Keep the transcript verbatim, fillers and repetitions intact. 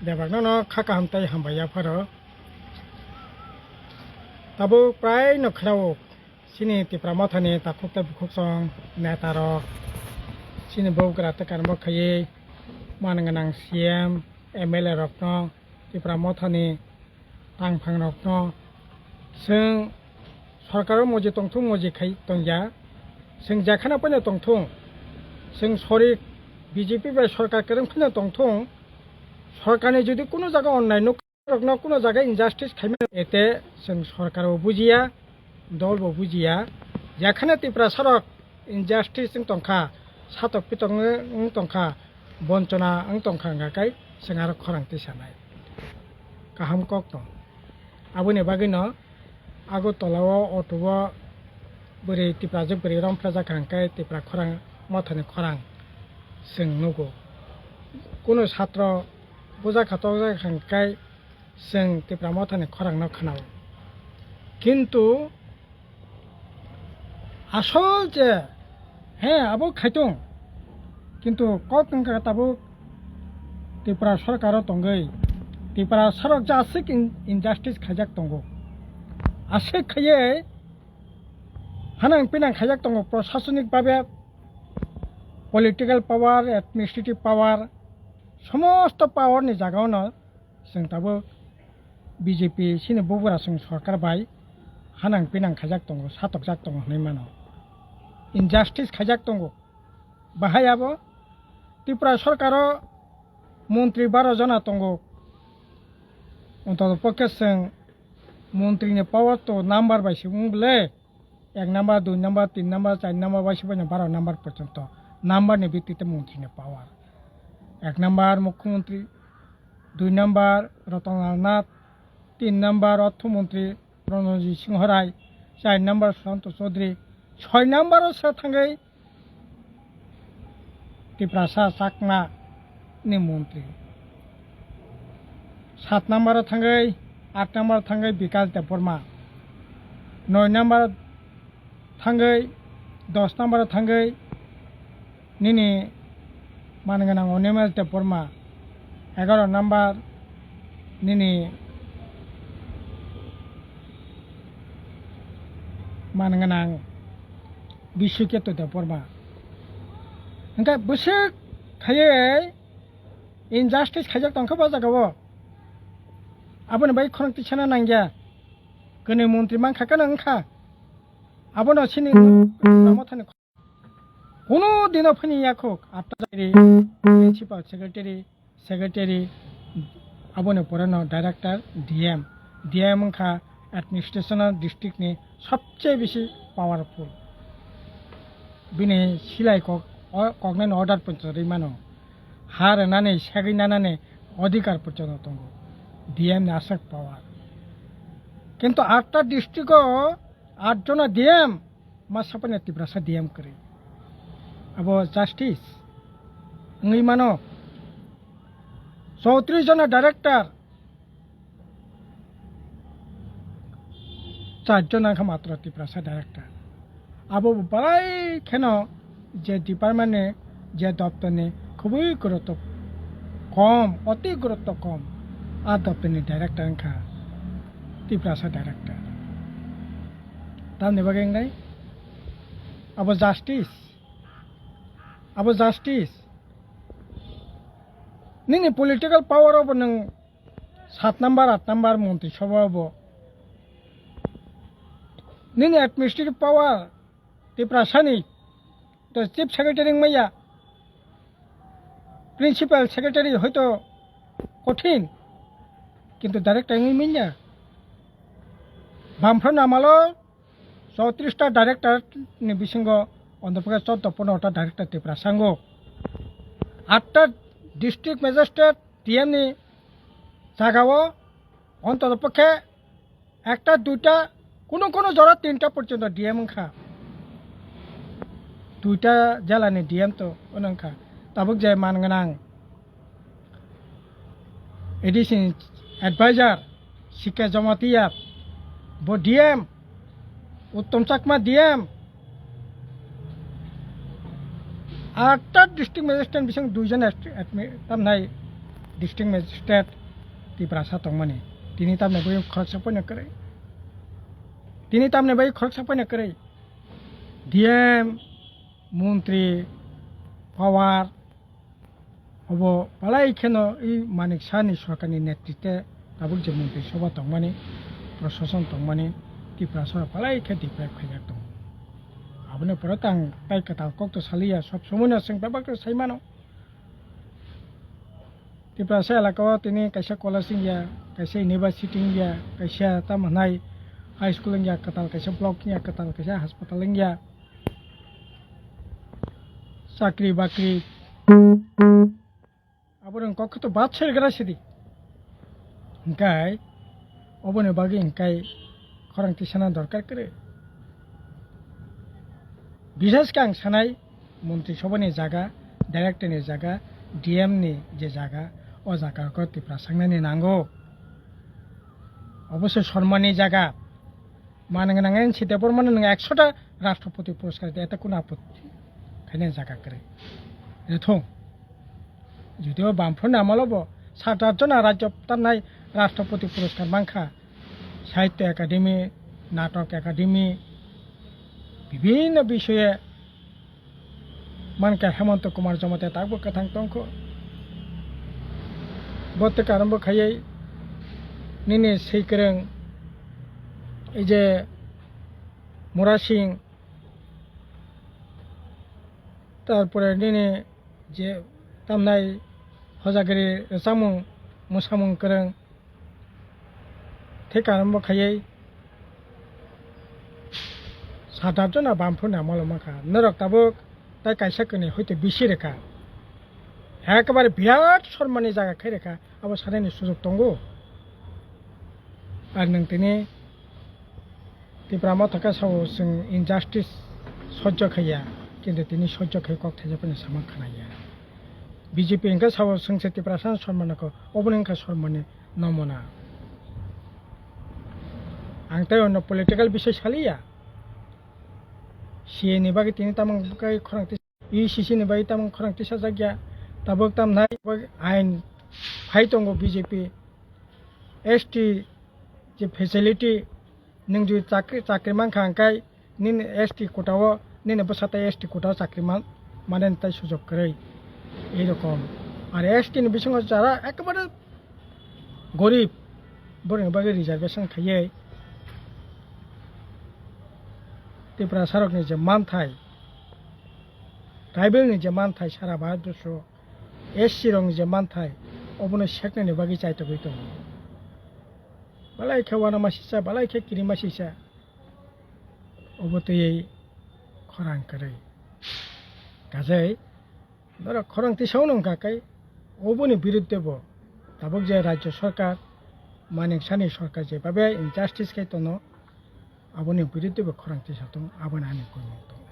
Bebak no no kha kaham tei hambai ya pharo. Tabuk prai no khwnao chini Tipra Mothani takhuk tei bukhuk song neta rok chini bougra tei karmo khaiwi man gwnang C M, M L A rok no Tipra Mothani tangphang rok no chwng sorkar o moji tongthung moji khai tongya, chwng jekhana poino tongthung, chwng sorik B J P bai sorkar kwrwng phano tongthung, sorkarni jodi kuno jaga onnai nuk rokno kuno jaga injustice khaimano ete chwng sorkar bo bujiya, dol bo bujiya, jekhana Tiprasa rok injustice wng tongkha, satok pitok wng tongkha, bonchona wng tongkha hwnga khe chwng aro khorang tisanai. Kaham kok tong. Aboni bagwino Agartala o auto o bwrwi Tiprajwk bwrwi romphajak hwnkhe Tipra khorang mothani khorang chwng nugo. Kunu satro bujak khatok jak hwnkhe chwng Tipra mothani khorang no khwnao. Kintu asol je, he, abo khaitung. Kintu kok wngkha tabuk Tripura sorkar o tongwi Tripura sorok je aswk in-, injustice khaijak tongo. Aswk khaiwi hanang pinang khaijak tongo, prosasonik babe, political power, administrative power, somosto power ni jaga o no chwng tabuk B J P chini bubagra chwng sorkar bai hanang pinang khaijak tongo, satokjak tongo hwnwi mano. Injustice khaijak tongo. Bahai abo Tripura sorkar o montri baro jona tongo. Ontotopokhe chwng montri ni power to number bai se wng bwle. Ek number, dui number, tin number, char number, bai se bai baro number porjonto number ni bitti te montri ni power. Ek number mukhyamantri, dui number Ratan Lal Nath, tin number orthomontri Pranojit Singh Rai, char number Sushanta Chaudhary, soi number o se thangwi Tiprasa Chakma ni montri. Sat number o thangwi, aat number o thangwi Bikash Debbarma. Noi number o thangwi, dos number o thangwi nini man gwnang Animesh Debbarma. Egaroh number nini man gwnang Biswaketu Debbarma. Hwnkhe bwswk khaiwi injustice khaijak tongkha bo jaga o. Aboni bai khorang tisana nangya. Kwnwi montri mankha, kano wngkha. Abono chini Mothani kunu dino phini yakhuk, atta jairi, principal secretary, secretary, aboni pore no director, D M. D M wngkha administrational district ni sobse bisi powerful. Bini silai kok, o, koknani order porjonto rwi mano. Ha rwnani, segwi nanani odhikar porjonto tongo. D M ni aswk power. Kintu atta district o aat jona D M, ma sapanya Tiprasa D M kwrwi. Abo justice wngwi mano. Chowtris jona director, char jona wngkha matro Tiprasa director. Abo bo belai kheno je department ni, je doptor ni khubui gurutto kom, oti gurutto kom. A doptor ni director wngkha Tiprasa director. Tamni bagwi wngnai? Abo justice. Abo justice. Nini political power o bo nwng sat number, aat number montri sabha o bo. Nini administrative power Tiprasani to chief secretary wngmaya, principal secretary hoito kothin, kintu director wngwi manya. Bamphano amalo chowtris ta director ni bisingo ontopokhe choddo pondro ta director Tiprasa wngo. Atta district magistrate D M ni jagao ontotopokhe ekta, duita, kuno kuno jora tinta porjonto D M wngkha. Duita jela ni D M to wngkha. Tabuk je man gwnang A D C ni advisor C K Jamatia, bo D M, Uttom Chakma D M, atta district magistrate bising duijon est-, admi-, tamnai District Magistrate Tiprasa tongmani. Tini tamni bai khoroksa poino kwrwi. Tini tamni bai khoroksa poino kwrwi. D M, montri, power, obo palai kheno i Manik Sahni sorkarni netritwe tabuk je montri sobha tongmani, prosason tongmani, Tiprasa palai khe deprive khaijak tongo. Aboni pore tang tai kwtal kok to saliya, sob somoino chwng bebak to sai mano. Tiprasa elaka o tini kaisa college wngya, kaisa university wngya, kaisa tamo hwnai high school wngya kwtal, kaisa block wngya kwtal, kaisa hospital wngya, chakri bakri. Abo rwng kok to bat sel gra sidi. Hingkai oboni bagwi hingkai khorang tisana dorkar kwrwi. Bisas khe ang sanai, montri sobhani jaga, director ni jaga, D M ni je jaga, o jaga khe Tiprasa wngnani nango. Obo se sormani jaga. Manang nang N C Debbarma no nwng ekshota Rashtrapati Puraskar de, eta kuno apotti khaina jaga kwrwi. Rethung. Judio Bamfront amolo bo sat rat jona rajyo tanai Rashtrapati Puraskar mankha. Sahitya Academy, Natok Academy, bibhinno bishoye mankha Hemanta Kumar Jamatia takbo kwthang tongkho. Bo tei karon bo khaiwi nini swikwrwng ei je Mura Singh, tarpore nini je tamnai hojagiri rwchapmung mwsamung kwrwng, tei karon bo khaiwi sat rat jona Bamfront ni amolo mankha. Norok tabuk tai kaisa kwnwi hoite bisi rwkha. Ekebare birat sormani jaga khai rwkha. Abo sanani sujok tongo. Ar nwng tini Tipra Motha khe sao chwng injustice sojjo khaiya, kintu tini sojjo khai kok thaijak phano sama khnaya. B J P hwnkhe sao chwngse Tiprasano sormano kho, oboni wngkha sormani nomona. Ang tei ono political bisai saliya. C A ni bagwi tini tamung kai khorang tisa, E C C ni bagwi tamung khorang tisajakya. Tabuk tamnai ain phai tongo B J P. S T je facility, nwng jodi chakri, chakri mankha hwnkhe nini S T quota o, nini bwsa tai S T quota o chakri man, manani tai sujok kwrwi. Ei rokom. Ar S T ni bisingo jara ekebare gorib, borokni bagwi reservation khaiwi Tiprasa rokni je manthai, tribal ni je manthai sara Bharatborso, S C rokni je manthai, obono seknani bagwi chaitogwi tongo. Belai khe uanamasisa, belai khe kirimasisa, obo twiwi khorang kwrwi. Kajai norok khorang tisao wngkha khe, oboni biruddhe bo tabuk je rajyo sorkar, Manik Sahni sorkar je babe injustice khai tono, aboni biruddhe bo khorang tisa tongo, aboni ani koimung tongo.